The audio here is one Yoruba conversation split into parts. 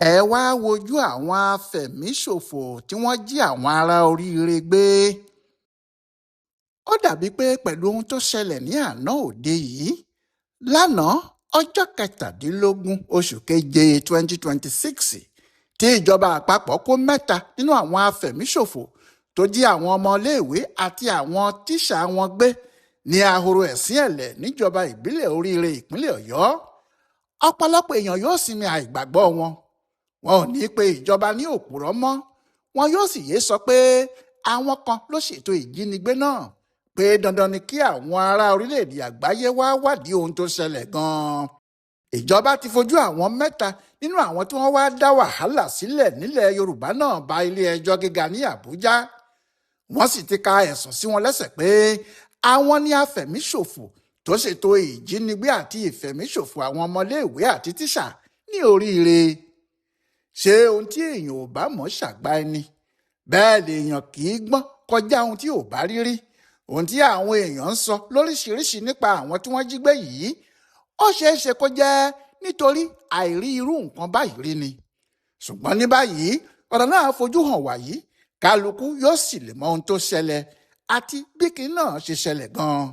Ẹ wáá wojú àwọn afẹ̀míṣòfò tí wọ́n jí àwọn ará Oríire gbé. Ó dàbíi pé pẹ̀lú ohun tó ṣẹlẹ̀ ní àná òde yìí, lánàá ọjọ́ 17 oṣù keje 2026, tí ìjọba àpapọ̀ kó mẹ́ta nínú àwọn afẹ̀míṣòfò tó jí àwọn ọmọléèwé àti àwọn tíṣà wọn gbé ní Ahoro Ẹ̀sìn-Ẹ̀lẹ̀ níjọba ìbílẹ̀ Oríire ìpínlẹ̀ Ọ̀yọ́. Ọ̀pọ̀lọpọ̀ èèyàn yóò sinmi àìgbàgbọ́ wọn. Wọn ò ní pe ìjọba ní òpùrọ́ mọ́. Wọn yóò sì yéé sọ pé àwọn kan ló ṣètò ìjínigbé náà, pé dandan ni kí àwọn ará orílẹ̀-èdè àgbáyé wá wádìí ohun tó ṣẹlẹ̀ gan-an. Ìjọba ti fojú àwọn mẹ́ta nínú àwọn tí wọ́n wá dá wàhálà sílẹ̀ nílẹ̀ Yorùbá náà ba ilé-ẹjọ́ gíga ní Àbújá. Wọ́n sì ti ka ẹ̀sùn sí wọn lẹ́sẹ̀ pé àwọn ní afẹ̀míṣòfò tó ṣètò ìjínigbé àti ìfẹ̀míṣòfò àwọn ọmọléèwé àti tíṣà ní Oríire. Ṣé ohun tí èèyàn ò bá mọ̀ ṣàgbá ẹni? Bẹ́ẹ̀ lèèyàn kì í gbọ́n kọjá ohun tí ò bá rí rí. Ohun tí àwọn èèyàn ń sọ lóríṣiríṣi nípa àwọn tí wọ́n jí gbé yìí, ó ṣeé ṣe kó jẹ́ nítorí àìrí irú nǹkan báyìí rí ni. Ṣùgbọ́n ní báyìí, ọ̀rọ̀ náà fojú hàn wàyí, kálukú yóò sì lè mọ ohun tó ṣẹlẹ̀ àti bí kinní náà ṣe ṣẹlẹ̀ gan-an.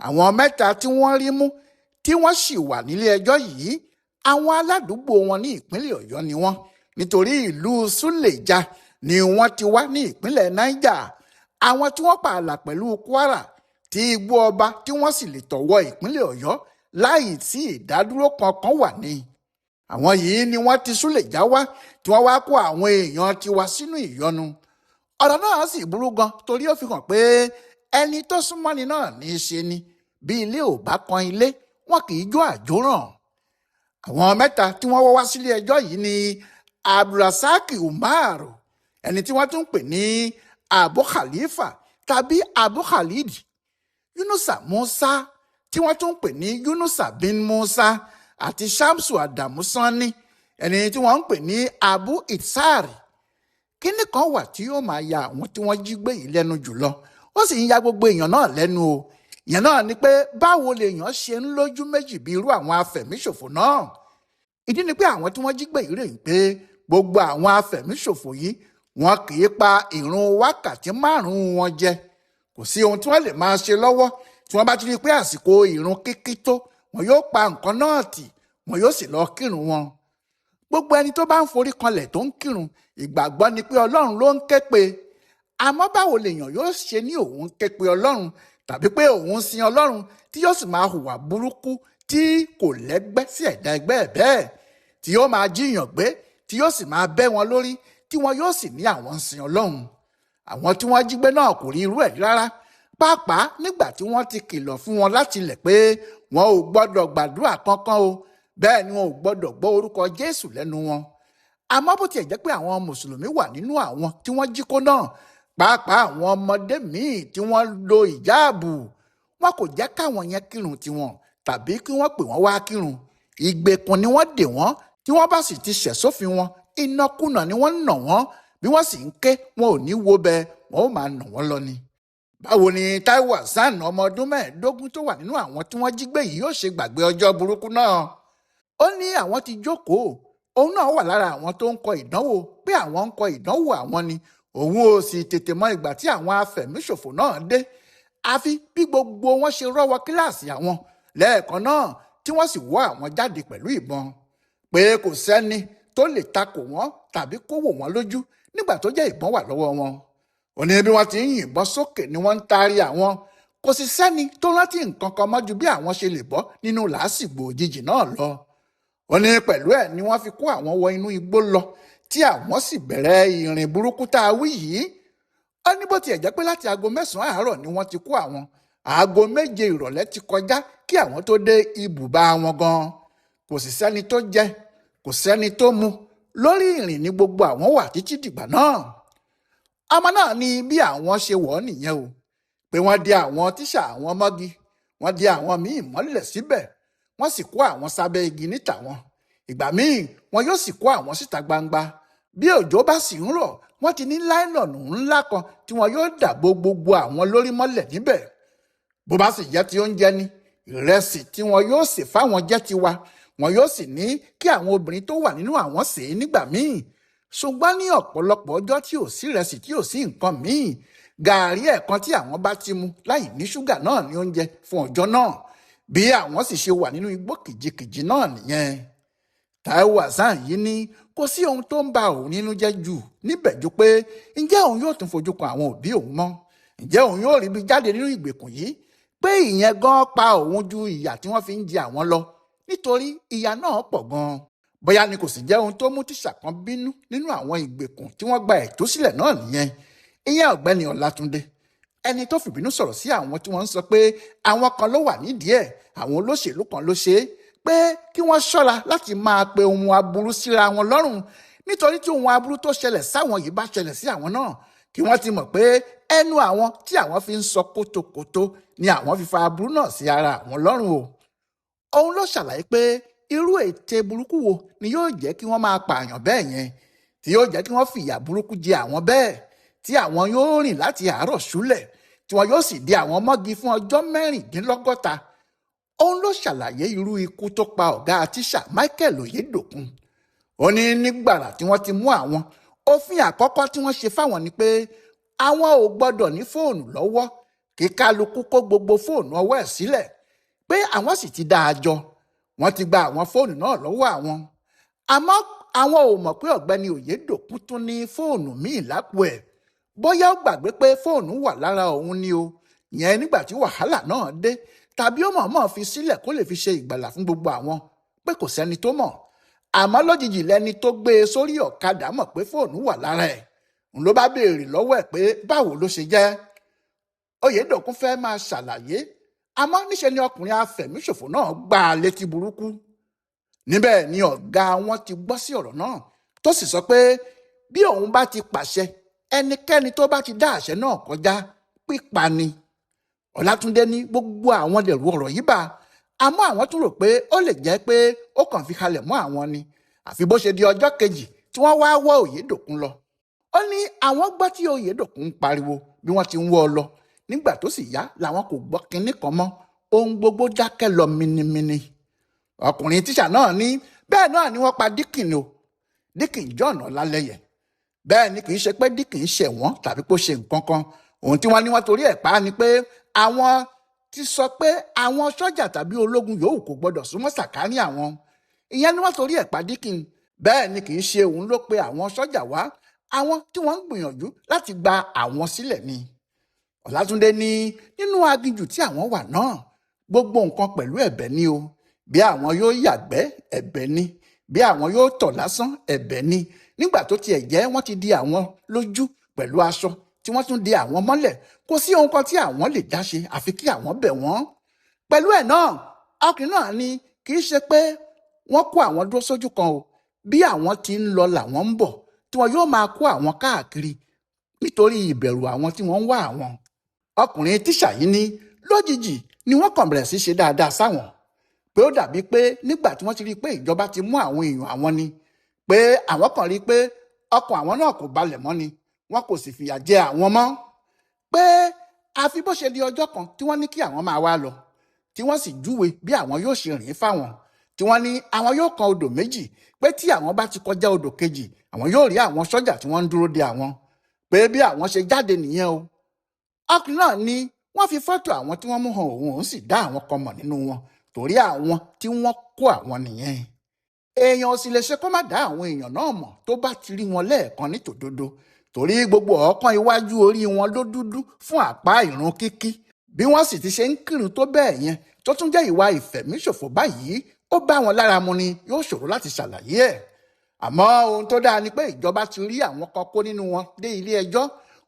Àwọn mẹ́ta tí wọ́n rí mú tí wọ́n sì wà nílé ẹjọ́ yìí, àwọn aládùúgbò wọn ní ìpínlẹ̀ Ọ̀yọ́ ni wọ́n, nítorí ìlú Suleja ni wọ́n ti wá ní ìpínlẹ̀ Niger. Àwọn tí wọ́n pààlà pẹ̀lú Kwara tí igbó ọba tí wọ́n sì lè tọ̀wọ́ ìpínlẹ̀ Ọ̀yọ́ láì sí ìdádúró kankan wà ní. Àwọn yìí ni wọ́n ti Suleja wá tí wọ́n wá kó àwọn èèyàn tiwa sínú ìyọnu. Ọ̀rọ̀ náà sì burú gan torí ó fi hàn pé ẹni tó súnmọ́ni náà ní í ṣe ni. Bí ilé ò bá kan ilé, wọn kì í jó àjóràn. Àwọn mẹ́ta tí wọ́n wọ́ wá sílé ẹjọ́ yìí ni Abdulrasaq Umar, ẹni tí wọ́n tún ń pè ní Abu Khalifa tàbí Abu Khalid, Yunusa Musa tí wọ́n tún ń pè ní Yunusa bin Musa, àti Shamsu Adamu Sanni, ẹni tí wọ́n ń pè ní Abu Itsari. Kínní kan wà tí yóò máa ya àwọn tí wọ́n jí gbé yìí lẹ́nu jùlọ, ó sì ń ya gbogbo èèyàn náà lẹ́nu o. Ìyẹn náà ni pé báwo lèèyàn ṣe ń lójú méjì bí irú àwọn afẹ̀míṣòfò náà. Ìdí ni pé àwọn tí wọ́n jí gbé yìí rè pé gbogbo àwọn afẹ̀míṣòfò yìí wọn kì í pa ìrun wákàtí 5 wọn jẹ. Kò sí ohun tí wọ́n lè máa ṣe lọ́wọ́ tí wọ́n bá ti rí i pé àsìkò ìrun kíkí tó, wọn yóò pa nǹkan náà tì, wọn yóò sì lọ kírun wọn. Gbogbo ẹni tó bá ń forí kanlẹ̀ tó ń kírun, ìgbàgbọ́ ni pé Ọlọ́run ló ń ké pe. Àmọ́ báwo lèèyàn yóò ṣe ní òun ké pe Ọlọ́run tàbí pé òun sin Ọlọ́run tí yóò sì máa hùwà burúkú tí kò lẹ́gbẹ́ sí ẹ̀dá ẹgbẹ́ ẹ̀ bẹ́ẹ̀, tí yóò máa jíyàn gbé, tí yóò sì máa bẹ́ wọn lórí, tí wọn yóò sì ní àwọn ń sin Ọlọ́run. Àwọn tí wọ́n jí gbé náà kò rí irú ẹ̀ rárá, pàápàá nígbà tí wọ́n ti kìlọ̀ fún wọn láti ilẹ̀ pé wọn ò gbọ́dọ̀ gbàdúrà kankan o, bẹ́ẹ̀ ni wọn ò gbọ́dọ̀ gbọ́ orúkọ Jésù lẹ́nu wọn. Àmọ́ bó tiẹ̀ jẹ́ pé àwọn mùsùlùmí wà nínú àwọn tí wọ́n jí kó náà, pàápàá àwọn ọmọdé míì tí wọ́n lo ìjáàbù, wọn kò jẹ́ káwọn yẹn kírun tiwọn tàbí kí wọ́n pè wọ́n wá kírun. Ìgbèkùn ni wọ́n dè wọ́n, tí wọ́n bá sì ti ṣẹ̀ sófin wọn, ìnàkúnà ni wọ́n ń nà wọ́n. Bí wọ́n sì ń ké, wọn ò ní wo bẹ́ẹ̀, wọn ó máa nà wọ́n lọ ni. Báwo ni Taiwo Hassan, ọmọ ọdún 15 tó wà nínú àwọn tí wọ́n jí gbé yìí, yóò ṣe gbàgbé ọjọ́ burúkú náà? Ó ní àwọn ti jókòó, òun náà wà lára àwọn tó ń kọ ìdánwò, pé àwọn ń kọ ìdánwò àwọn ni. Òun ò sì tètè mọ ìgbà tí àwọn afẹ̀míṣòfò náà dé, àfi bí gbogbo wọn ṣe rọ́wọ́ kíláàsì àwọn lẹ́ẹ̀kan náà tí wọ́n sì wọ́ àwọn jáde pẹ̀lú ìbọn, pé kò sẹ́ni tó lè takò wọ́n tàbí kó wò wọ́n lójú nígbà tó jẹ́ ìbọn wà lọ́wọ́ wọn. Ó ní bí wọ́n ti ń yìnbọn sókè ni wọ́n ń taari àwọn, kò sì sẹ́ni tó rántí nǹkan kan mọ́ ju bí àwọn ṣe lè bọ́ nínú làásìgbò òjijì náà lọ. Ó ní pẹ̀lú ẹ̀ ni wọ́n fi kó àwọn wọ inú igbó lọ, tí àwọn sì bẹ̀rẹ̀ ìrìn burúkú tá a wí yìí. Ó ní bó tiẹ̀ jẹ́ pé láti aago 9 àárọ̀ ni wọ́n ti kó àwọn, aago 7 ìrọ̀lẹ́ ti kọjá kí àwọn tó dé ibùba wọn gan. Kò sì sẹ́ni tó jẹ, kò sẹ́ni tó mu, lórí ìrìn ní gbogbo àwọn wà títí dìgbà náà. Ọmọ náà ní bí àwọn ṣe wọ̀ ọ́ nìyẹn o, pé wọ́n di àwọn tíṣà àwọn mọ́gi, wọ́n di àwọn míì mọ́lẹ̀ síbẹ̀, wọ́n sì kó àwọn sábẹ́ igi níta wọn. Ìgbà míì wọn yóò sì kó àwọn síta gbangba. Bí òjò bá sì ń rọ̀, wọ́n ti ní láìlọ́ọ̀nù ńlá kan tí wọn yóò dàbò gbogbo àwọn lórí mọ́lẹ̀ níbẹ̀. Bó bá sì jẹ́ ti oúnjẹ ni, ìrẹsì tí wọn yóò sè fáwọn jẹ́ tiwa, Wọn yóò sì ní kí àwọn obìnrin tó wà nínú àwọn sè é nígbà míì. Ṣùgbọ́n ní ọ̀pọ̀lọpọ̀ ọjọ́ tí ò sí ìrẹsì, tí ò sí nǹkan míì, gàárì ẹ̀kan tí àwọn bá ti mu láì ní ṣúgà náà ní oúnjẹ fún ọjọ́ náà. Bí àwọn sì ṣe wà nínú igbó kìjikìji náà nìyẹn. Taiwo Hassan yìí ní kò sí ohun tó ń ba òun nínú jẹ́ jù níbẹ̀ ju pé ǹjẹ́ òun yóò tún fojú kan àwọn òbí òun mọ́, ǹjẹ́ òun yóò ríbi jáde nínú ìgbèkùn yìí, pé ìyẹn gan pa òun ju ìyà tí wọ́n fi ń jẹ àwọn lọ, nítorí ìyà náà pọ̀ gan. Bóyá ni kò sì jẹ́ ohun tó mú tíṣà kan bínú nínú àwọn ìgbèkùn tí wọ́n gba ìtúsílẹ̀ náà nìyẹn. Ìyẹn Ọ̀gbẹ́ni Ọlátúndé, ẹni tó fìbínú sọ̀rọ̀ sí àwọn tí wọ́n ń sọ pé àwọn kan ló wà nídìí ẹ̀, àwọn olóṣèlú kan ló ṣe é, pé kí wọ́n ṣọ́ra láti máa pe ohun aburú síra wọn lọ́rùn, nítorí tí ohun aburú tó ṣẹlẹ̀ sáwọn yìí bá ṣẹlẹ̀ sí àwọn náà, kí wọ́n ti mọ̀ pé ẹnu àwọn tí àwọn fi ń sọ kótókótó ni àwọn fi fa aburú náà sí ara àwọn lọ́rùn o. Òun ló ṣàlàyé pé irú ète burúkú wo ni yóò jẹ́ kí wọ́n máa pààyàn bẹ́ẹ̀ yẹn, tí yóò jẹ́ kí wọ́n fìyà burúkú jẹ àwọn bẹ́ẹ̀, tí àwọn yóò rìn láti àárọ̀ ṣúlẹ̀, tí wọn yóò sì di àwọn mọ́gi fún ọjọ́ 66. Òun ló ṣàlàyé irú ikú tó pa ọ̀gá tíṣà Michael Oyedokun. Ó ní nígbàrà tí wọ́n ti mú àwọn, òfin àkọ́kọ́ tí wọ́n ṣe fáwọn ni pé àwọn ò gbọ́dọ̀ ní fóònù lọ́wọ́, kí kálukú kó gbogbo fóònù ọwọ́ ẹ̀ sílẹ̀, pé àwọn sì ti dá a jọ, wọ́n ti gba àwọn fóònù náà lọ́wọ́ àwọn. Àmọ́ àwọn ò mọ̀ pé Ọ̀gbẹ́ni Oyedokun tún ní fóònù míì lápò ẹ̀, bóyá ó gbàgbé pé fóònù wà lára òun ni o, yẹn nígbà tí wàhálà náà dé, tàbí ó mọ̀ọ́mọ̀ fi sílẹ̀ kó lè fi ṣe ìgbàlà fún gbogbo àwọn, pé kò sẹ́ni tó mọ̀. Àmọ́ lójijì lẹni tó gbé e sórí ọ̀kadà mọ̀ pé fóònù wà lára ẹ̀, òun ló bá béèrè lọ́wọ́ ẹ̀ pé báwo ló ṣe jẹ́. Oyedokun fẹ́ máa ṣàlàyé, àmọ́ níṣe ni ọkùnrin afẹ̀míṣòfò náà gbá a létí burúkú. Níbẹ̀ ni ọ̀gá wọn ti gbọ́ sí ọ̀rọ̀ náà, tó sì sọ pé bí òun bá ti pàṣẹ, ẹnikẹ́ni tó bá ti dá àṣẹ náà kọjá pípa ni. Ọlátúndé ní gbogbo àwọn lèrú ọ̀rọ̀ yìí bá, àmọ́ àwọn tún rò pé ó lè jẹ́ pé ó kàn fi halẹ̀ mọ́ àwọn ni, àfi bó ṣe di ọjọ́ kejì tí wọ́n wá wọ́ Oyedokun lọ. Ó ní àwọn gbọ́ tí Oyedokun ń pariwo bí wọ́n ti ń wọ́ ọ lọ. Nígbà tó sì yá làwọn kò gbọ́ kinní kan mọ́, ohun gbogbo dákẹ́ lọ minimini. Ọkùnrin tíṣà náà ní bẹ́ẹ̀ náà ni wọ́n pa Díkìn o, Díkìn John Ọlálẹ́yẹ. Bẹ́ẹ̀ ni kì í ṣe pé Díkìn ṣẹ̀ wọ́n tàbí kó ṣe nǹkan kan. Ohun tí wọ́n ní wọ́n torí ẹ̀ pa á ni pé àwọn ti sọ pé àwọn sọ́jà tàbí ológun yòówù kò gbọdọ̀ súnmọ́ sàkání àwọn. Ìyẹn ni wọ́n torí ẹ̀ pa Díkìn. Bẹ́ẹ̀ ni kì í ṣe òun ló pe àwọn sọ́jà wá, àwọn tí wọ́n ń gbìyànjú láti gba àwọn sílẹ̀ ni. Ọlátúndé ní nínú aginjù tí àwọn wà náà, gbogbo nǹkan pẹ̀lú ẹ̀bẹ̀ ni o. Bí àwọn yóò yàgbẹ́, ẹ̀bẹ̀ ni. Bí àwọn yóò tọ̀ lásán, ẹ̀bẹ̀ ni. Nígbà tó tiẹ̀ jẹ́ wọ́n ti di àwọn lójú pẹ̀lú aṣọ tí wọ́n tún di àwọn mọ́lẹ̀, kò sí ohun kan tí àwọn lè dá ṣe àfi kí àwọn bẹ̀ wọ́n. Pẹ̀lú ẹ̀ náà, ọkùnrin náà ní kì í ṣe pé wọ́n kó àwọn dúró sójú kan o. Bí àwọn ti ń lọ làwọn ń bọ̀, tí wọn yóò máa kó àwọn káàkiri nítorí ìbẹ̀rù àwọn tí wọ́n ń wá àwọn. Ọkùnrin tíṣà yìí ní lójijì ni wọ́n kàn bẹ̀rẹ̀ sí ṣe dáadáa sáwọn, pé ó dàbí pé nígbà tí wọ́n ti rí i pé ìjọba ti mú àwọn èèyàn àwọn ni, pé àwọn kàn rí i pé ọkàn àwọn náà kò balẹ̀ mọ́ ni, wọn kò sì fìyà jẹ àwọn mọ́. Pé àfi bó ṣe di ọjọ́ kan tí wọ́n ní kí àwọn máa wá lọ, tí wọ́n sì júwe bí àwọn yóò ṣe rìn fáwọn, tí wọ́n ní àwọn yóò kan odò méjì, pé tí àwọn bá ti kọjá odò kejì, àwọn yóò rí àwọn sọ́jà tí wọ́n ń dúró de àwọn, pé bí àwọn ṣe jáde nìyẹn o. Ọkùnrin náà ní wọ́n fi fọ́tò àwọn tí wọ́n mú hàn òun, òun sì dá àwọn kan mọ̀ nínú wọn, torí àwọn tí wọ́n kó àwọn nìyẹn. Èèyàn ò sì lè ṣe kó má dá àwọn èèyàn náà mọ̀ tó bá ti rí wọn lẹ́ẹ̀kan ní tòdodo, torí gbogbo ọ̀ọ́kán iwájú orí wọn ló dúdú fún àpá ìrun kíkí. Bí wọ́n sì ti ṣe ń kírun tó bẹ́ẹ̀ yẹn, tó tún jẹ́ ìwà ìfẹ̀míṣòfò báyìí, ó bá wọn lára mu ni, yóò ṣòro láti ṣàlàyé ẹ̀. Àmọ́ ohun tó dáa ni pé ìjọba ti rí àwọn kan kó nínú wọn dé ilé ẹjọ́,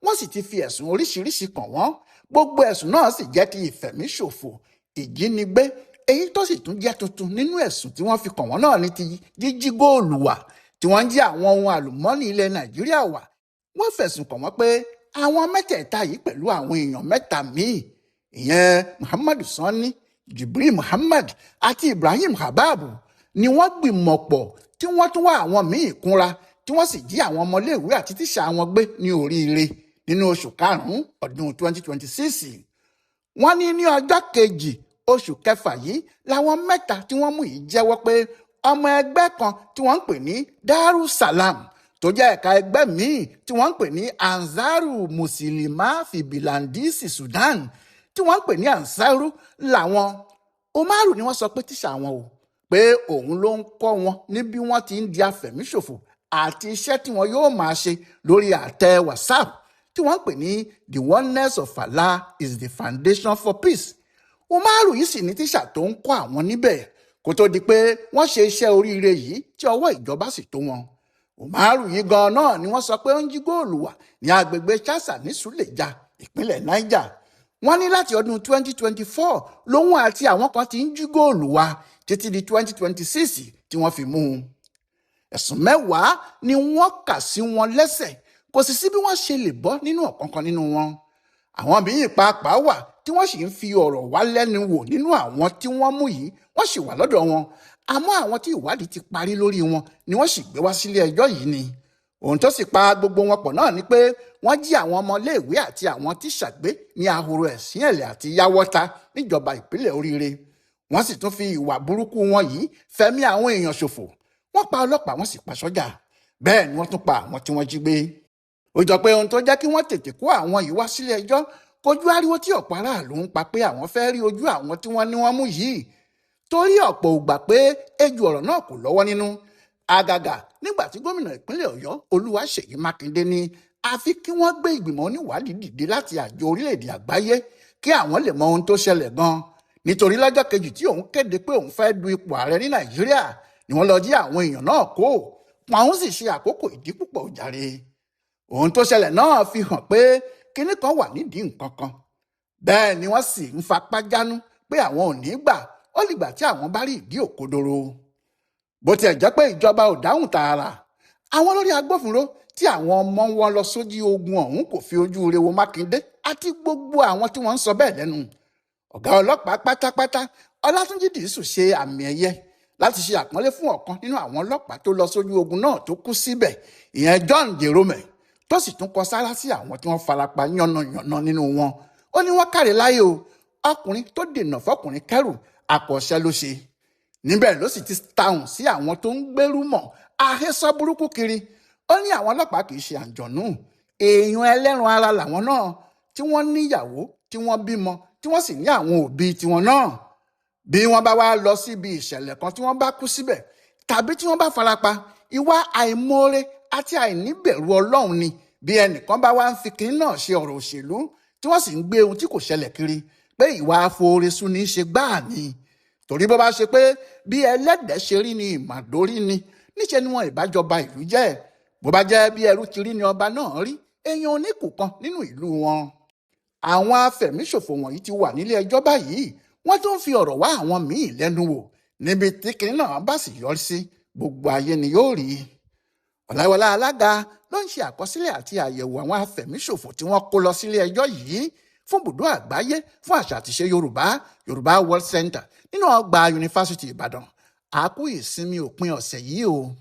wọ́n sì ti fi ẹ̀sùn oríṣiríṣi kàn wọ́n. Gbogbo ẹ̀sùn náà sì jẹ́ ti ìfẹ̀míṣòfò, ìjínigbé, èyí tó sì tún jẹ́ tuntun nínú ẹ̀sùn tí wọ́n fi kàn wọ́n náà ní ti jíjí góòlù wà, tí wọ́n ń jí àwọn ohun àlùmọ́ọ́nì ilẹ̀ Nàìjíríà wà. Wọ́n fẹ̀sùn kàn wọ́n pé àwọn mẹ́tẹ̀ẹ̀ta yìí pẹ̀lú àwọn èèyàn mẹ́ta míì, ìyẹn Muhammadu Sani, Jibril Muhammad àti Ibrahim Hababu, ni wọ́n gbìmọ̀ pọ̀ tí wọ́n tún wá àwọn míì kúnra, tí wọ́n sì jí àwọn ọmọléèwé àti tíṣà wọn gbé ní oríire nínú oṣù karùn-ún ọdún 2026. Wọ́n ní ní ọjọ́ kejì oṣù kẹfà yìí làwọn mẹ́ta tí wọ́n mú yìí jẹ́wọ́ pé Ọmọ ẹgbẹ́ kan tí wọ́n ń pè ní Darussalam, tó jẹ́ ẹ̀ka ẹgbẹ́ míì tí wọ́n ń pè ní Ansaru Musilima Fibilandisi Sudan, tí wọ́n ń pè ní Ansaru làwọn. Umaru ni wọ́n sọ pé tíṣà wọn o, pé òun ló ń kọ́ wọn ní bí wọ́n ti ń di afẹ̀míṣòfò àti iṣẹ́ tí wọn yóò máa ṣe lórí àtẹ WhatsApp tí wọ́n ń pè ní "The oneness of Allah is the foundation for peace". Umaru yìí sì ní tíṣà tó ń kọ́ àwọn níbẹ̀ kó tó di pé wọ́n ṣe iṣẹ́ oríire yìí tí ọwọ́ ìjọba sì tó wọn. Umaru yìí gan náà ni wọ́n sọ pé ó ń jí góòlù wà ní agbègbè Chasa ní Suleja, ìpínlẹ̀ Niger. Wọ́n ní láti ọdún 2024 lòun àti àwọn kan ti ń jí góòlù wá títí di 2026 tí wọ́n fi mú un. Ẹ̀sùn 10 ni wọ́n kà sí wọn lẹ́sẹ̀, kò sì sí bí wọ́n ṣe lè bọ́ nínú ọ̀kankan nínú wọn. Àwọn míì pàápàá wà tí wọ́n sì ń fi ọ̀rọ̀ wá lẹ́nu wò nínú àwọn tí wọ́n mú yìí, wọ́n sì wà lọ́dọ̀ wọn. Àmọ́ àwọn tí ìwádìí ti parí lórí wọn ni wọ́n sì gbé wá sílé ẹjọ́ yìí ni. Ohun tó sì pa gbogbo wọn pọ̀ náà ni pé wọ́n jí àwọn ọmọléèwé àti àwọn tíṣà gbé ní Ahoro Ẹ̀sìn-Ẹ̀lẹ̀ àti Yáwọ́ta níjọba ìpínlẹ̀ Oríire. Wọ́n sì tún fi ìwà burúkú wọn yìí fẹ̀mí àwọn èèyàn ṣòfò. Wọ́n pa ọlọ́pàá, wọ́n sì pa sọ́jà, bẹ́ẹ̀ ni wọ́n tún pa àwọn tí wọ́n jí gbé. Ó jọ pé ohun tó jẹ́ kí wọ́n tètè kó àwọn yìí wá sílé ẹjọ́ kojú ariwo tí ọ̀pọ̀ aráàlú ń pa pé àwọn fẹ́ rí ojú àwọn tí wọ́n ní wọ́n mú yìí, torí ọ̀pọ̀ ò gbà pé ejò ọ̀rọ̀ náà kò lọ́wọ́ nínú. Àgàgà nígbà tí gómìnà ìpínlẹ̀ Ọ̀yọ́ Olúwaṣèyí Mákindé ní àfi kí wọ́n gbé ìgbìmọ̀ oníwádìí dìde láti àjọ orílẹ̀-èdè àgbáyé kí àwọn lè mọ ohun tó ṣẹlẹ̀ gan, nítorí lọ́jọ́ kejì tí òun kéde pé òun fẹ́ du ipò ààrẹ ní Nàìjíríà ni wọ́n lọ jí àwọn èèyàn náà kó wọn, sì ṣe àkókò ìdí púpọ̀ jàre. Ohun tó ṣẹlẹ̀ náà fi hàn pé kinní kan wà nídìí nǹkan kan. Bẹ́ẹ̀ ni wọ́n sì ń fapá jánu pé àwọn ò ní gbà ó lìgbà tí àwọn bá rí ìdí òkodoro. Bó tiẹ̀ jẹ́ pé ìjọba ò dáhùn tààrà, àwọn olórí agbófinró tí àwọn ọmọ wọn lọ sójú ogun ọ̀hún kò fi ojú rere wo Mákindé àti gbogbo àwọn tí wọ́n ń sọ bẹ́ẹ̀ lẹ́nu. Ọ̀gá ọlọ́pàá pátápátá Ọlátúnjí Dìísù ṣe àmì ẹ̀yẹ láti ṣe àpọ́nlé fún ọ̀kan nínú àwọn ọlọ́pàá tó lọ sójú ogun náà tó kú síbẹ̀, ìyẹn John Jerome, tó sì tún kọ sára sí àwọn tí wọ́n farapa yánnayànna nínú wọn. Ó ní wọ́n káre láyé o, ọkùnrin tó dènà fọkùnrin kẹrù àkọ́ṣẹ́ ló ṣe. Níbẹ̀ ló sì ti tahùn sí àwọn tó ń gbérú mọ̀ àhesọ burúkú kiri. Ó ní àwọn ọlọ́pàá kì í ṣe àǹjọ̀nú, èèyàn ẹlẹ́ran ara làwọn náà, tí wọ́n níyàwó, tí wọ́n bímọ, tí wọ́n sì ní àwọn òbí tiwọn náà. Bí wọ́n bá wá lọ síbi ìṣẹ̀lẹ̀ kan tí wọ́n bá kú síbẹ̀ tàbí tí wọ́n bá farapa, ìwà àìmoore àti àìníbẹ̀rù Ọlọ́run ni. Bí ẹnìkan bá wá ń fi kinní náà ṣe ọ̀rọ̀ òṣèlú tí wọ́n sì ń gbé ohun tí kò ṣẹlẹ̀ kiri pé ìwà afooresú ní í ṣe gbáà ni. Torí bó bá ṣe pé bí ẹlẹ́dẹ̀ ṣe rí ni ìmàdórí ni, níṣẹ́ ni wọn ìbájọba ìlú jẹ́. Bó bá jẹ́ bí ẹrú ti rí ni ọba náà rí, èèyàn oníkù kan nínú ìlú wọn. Àwọn afẹ̀míṣòfò wọ̀nyí ti wà nílé ẹjọ́ báyìí, wọ́n tún fi ọ̀rọ̀ wá àwọn míì lẹ́nu wò. Níbi tí kinní náà bá sì yọrí sí, gbogbo ayé ni yóò rí. Ọ̀làwọlá Alága ló ń ṣe àkọsílẹ̀ àti àyẹ̀wò àwọn afẹ̀míṣòfò tí wọ́n kó lọ sílé ẹjọ́ yìí fún bùdó àgbáyé fún àṣà àtìṣe Yorùbá, Yorùbá World Center, nínú ọgbà Yunifásitì Ìbàdàn. A kú ìsinmi òpin ọ̀sẹ̀ yìí o.